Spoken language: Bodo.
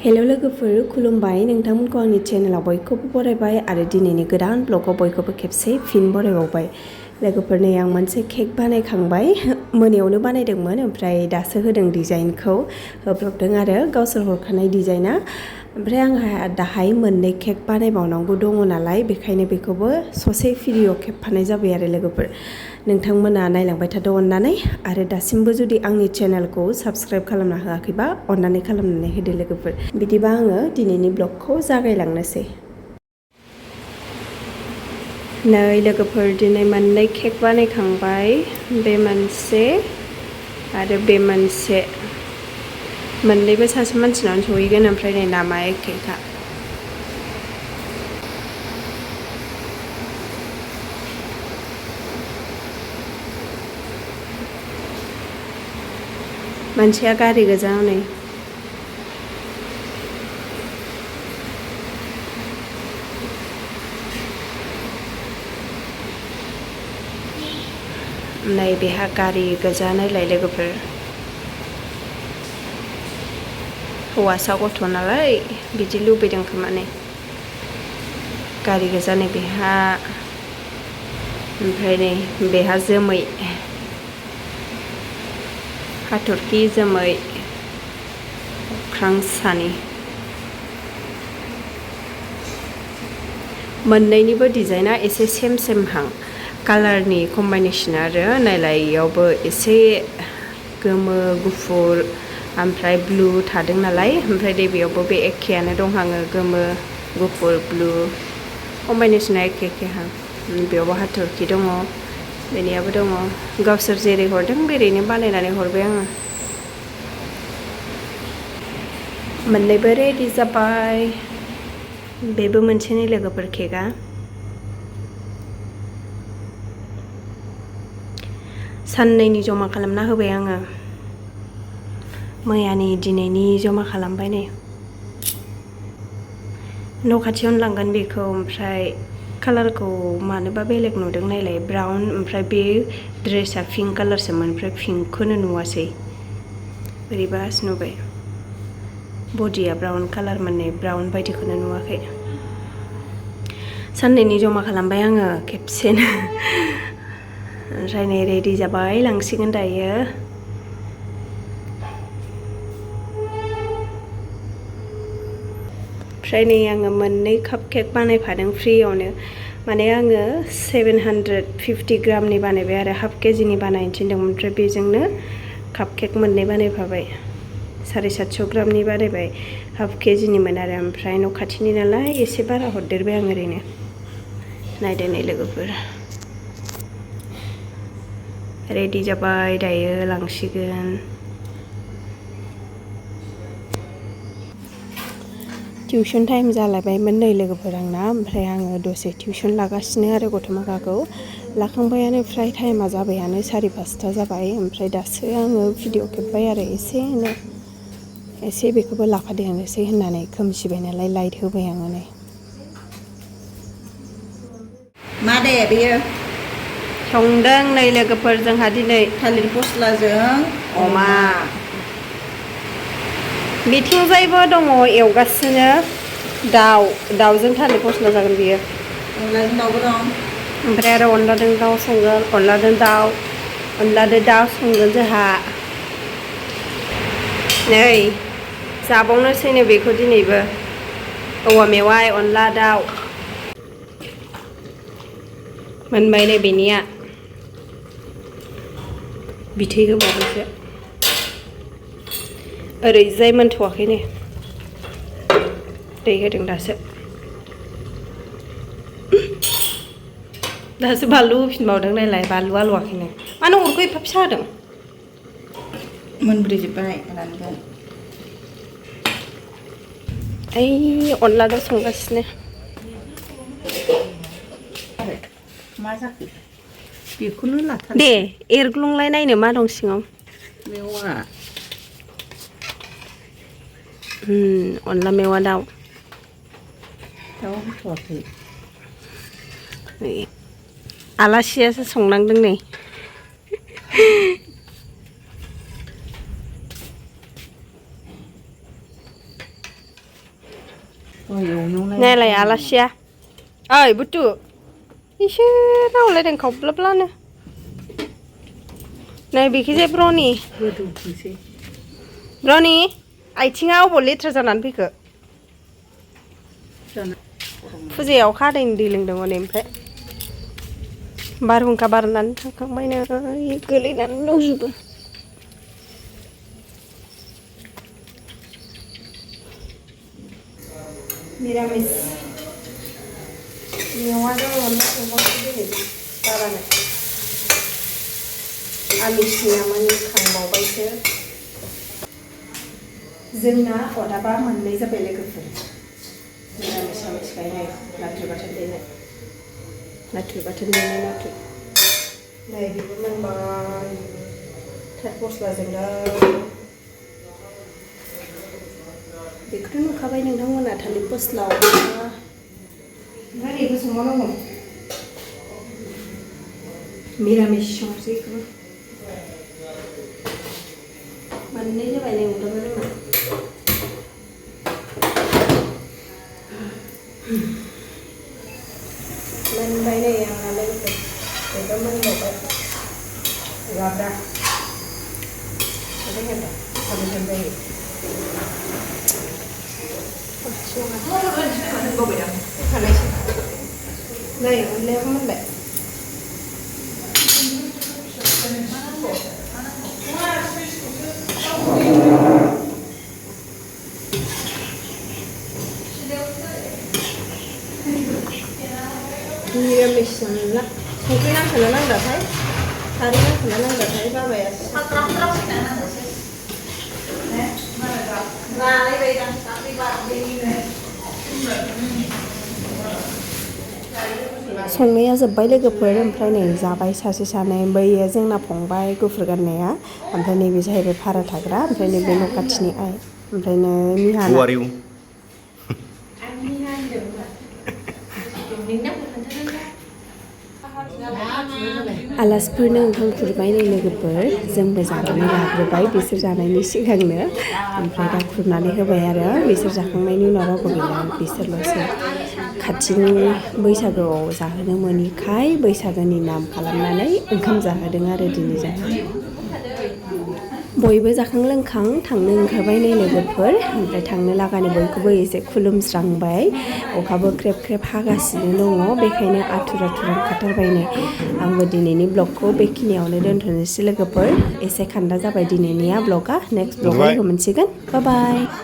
हेलो लोगोफोर खुलुमबाय नोंथांमोनखौ आंनि चेनेलाव बयखौबो बरायबाय आरो दिनैनि गोदान ब्लगाव बयखौबो खेबसे फिन बरायबावबाय लोगोफोर नै आं मोनसे केक बानायखांबाय मोनायावनो बानायदोंमोन ओमफ्राय दासो होदों डिजाइनखौ होब्रबदों आरो गावसोर हरखानाय डिजाइना ओमफ्राय आंहा दाहाय मोननै केक बानायबावनांगौ दङ नालाय बेखायनो बेखौबो ससे भिडिअ खेबफानाय जाबाय आरो लोगोफोर नोंथांमोना नायलांबाय थादो अननानै आरो दासिमबो जुदि आंनि चेनेलखौ साबस्क्राइब खालामना होआखैबा अननानै खालामनानै होदो लोगोफोर बिदिबा आङो दिनैनि ब्लगखौ जागायलांनोसै नै लोगोफोर दिनै मोननै केक बानायखांबाय बे मोनसे आरो बे मोनसे मोननैबो सासे मानसिनावनो सहैगोन ओमफ्राय नै नामा एखेखा मोनसेया गारि गोजा नै नै बेहा गारि गोजा नायलाय लोगोफोर हौवासा गथ' नालाय बिदि लुबैदों खोमा नै गारि गोजा नै बेहा ओमफ्राय नै बेहा जोमै हाथरखि जोमै अख्रां सानि मोननैनिबो डिजाइना एसे सेम हां कालारनि कम्बाइनेसन आरो नायलाय इयावबो एसे गोमो गुफुर ओमफ्राय ब्लु थादों नालाय ओमफ्राय बेयावबो बे एखेयानो दंहाङो गोमो गुफुर ब्लु कम्बाइनेसना एखेहां बेयावबो हाथरखि दङ बेनियाबो दङ गावसोर जेरै हरदों बेरैनो बानायनानै हरबाय आङो मोननैबो रेडि जाबाय बेबो मोनसेनि लोगोफोर केकआ साननैनि जमा खालामना होबाय आङो मैयानि दिनैनि जमा खालामबाय नै न' खाथियावनो लांगोन बेखौ ओमफ्राय कालारखौ मानोबा बेलेग नुदों नायलाय ब्राउन ओमफ्राय बे ड्रेसा पिंक कालारसोमोन ओमफ्राय पिंकखौनो नुवासै बोरैबासो नुबाय बडिया ब्राउन कालारमोन नै ब्राउन बायदिखौनो नुवाखै साननैनि जमा खालामबाय आङो खेबसेनो ओमफ्राय नै रेडि जाबाय लांसिगोन दायो ओमफ्राय नै आङो मोननै काप केक बानायफादों फ्रियावनो माने आङो 750 ग्रामनि बानायबाय आरो हाफ केजिनि बानायनो थिनदोंमोन ओमफ्राय बेजोंनो काप केक मोननै बानायफाबाय 750 ग्रामनि बानायबाय हाफ केजिनिमोन आरो ओमफ्राय न' खाथिनि नालाय एसे बारा हरदेरबाय आं ओरैनो नायदो नै लोगोफोर रेडि जाबाय दायो लांसिगोन टिउसन टाइम जालायबायमोन नै लोगोफोर आंना ओमफ्राय आङो दसे टिउसन लागासिनो आरो गथ'माखाखौ लाखांबायानो फ्राय टाइमा जाबायानो 5:30 जाबाय ओमफ्राय दासो आङो भिडिअ खेबबाय आरो एसे बेखौबो लाफादेरनोसै होननानै खोमसिबाय नालाय लाइट होबाय आङो नै मा दे बेयो संदों नै लोगोफोर जोंहा दिनै थालिर फस्लाजों अमा बिथिंजायबो दङ एवगासिनो दाउजों थालिर फस्ला जागोन बियो अनलाजों दाउबो दं ओमफ्राय आरो अनलाजों दाउ संगोन अनलाजों दाउ संगोन जोंहा नै जाबावनोसै नो बेखौ दिनैबो औवा मेवाइ अनला दाउ मोनबाय नै बेनिया बिथै होबावनोसो ओरैजाय मोनथ'वाखै नै दै होदों दासो बानलु होफिनबावदों नायलाय बानलुआ लवाखैनो मानो अरखौ एफा फिसा होदों मोनब्रैजोब्बाय रानगोन ओइ अनला दाउ संगासिनो मा जाखो बेखौनो लाथार दे एरग्लुंलाय नायनो मा दं सिङाव मेवा अनला मेवा दाउ होथ'वाखै आलासियासो संनांदों नै नायलाय आलासिया ओइ बुथु इसोर रावलायदों खावब्लाब्लानो नै बेखिजाय ब्रनि ब्रनि आथिङा अबाव लेथ्रा जानानै फैखो फुजायाव खादों दै लोंदों हनै ओमफ्राय बारहुंखा बारनानै थांखांबायनो गोलैनानै दंजोबो निरामिस मेवा दङ दिनै बारानो आमिसनिया मानि खांबावबायसो जोंना अदाबा मोननै जाबाय लोगोफोर निरामिस गायनाय नाथुर बाथोन देनाय नाथुर नै बेबो मोनबाय थाट मस्लाजों दा बेखौथ' नुखाबाय नोंथांमोना थालिर फस्लाव ओमफ्राय बेखौ संबावनांगौ मिरामिस संसै बेखौबो मोननै जाबाय नै उदाबा जोंना मोनबाय नै आंना लोगोफोर बेबो मोनबावबाय लाब्रा जायो नै अनलायाबो मोनबाय निरामिस संला संख्रि नांखोना नांदाथाय खारै नांखोना नांदाथाय बाबाया संनाया जोब्बाय लोगोफोर ओमफ्राय नै जाबाय सासे सानै बैयो जोंना फंबाय गुफुर गाननाया ओमफ्राय नैबे जाहैबाय भारा थाग्रा ओमफ्राय नैबे न' खाथिनि आइ ओमफ्राय नै मिहाना आलासिफोरनो ओंखाम खुरबाय नै लोगोफोर जोंबो जानानै लाग्रोबाय बिसोर जानायनि सिगांनो ओमफ्राय दा खुरनानै होबाय आरो बिसोर जाखांनायनि उनाव रावबो गैला बिसोरल'सै खाथिनि बैसागोआव जाहोनो मोनिखाय बैसागोनि नाम खालामनानै ओंखाम जाहोदों आरो दिनै जोंहा बयबो जाखां लोंखां थांनो ओंखारबाय नै लोगोफोर ओमफ्राय थांनो लागानि बयखौबो एसे खुलुमस्रांबाय अखाबो ख्रेब ख्रेब हागासिनो दङ बेखायनो आथुर ओंखारथारबाय नै आंबो दिनैनि ब्लगखौ बेखिनियावनो दोनथ'नोसै लोगोफोर एसे खान्दा जाबाय दिनैनिया ब्लगा नेक्स्ट ब्लगाव लोगो मोनसिगोन बाय बाय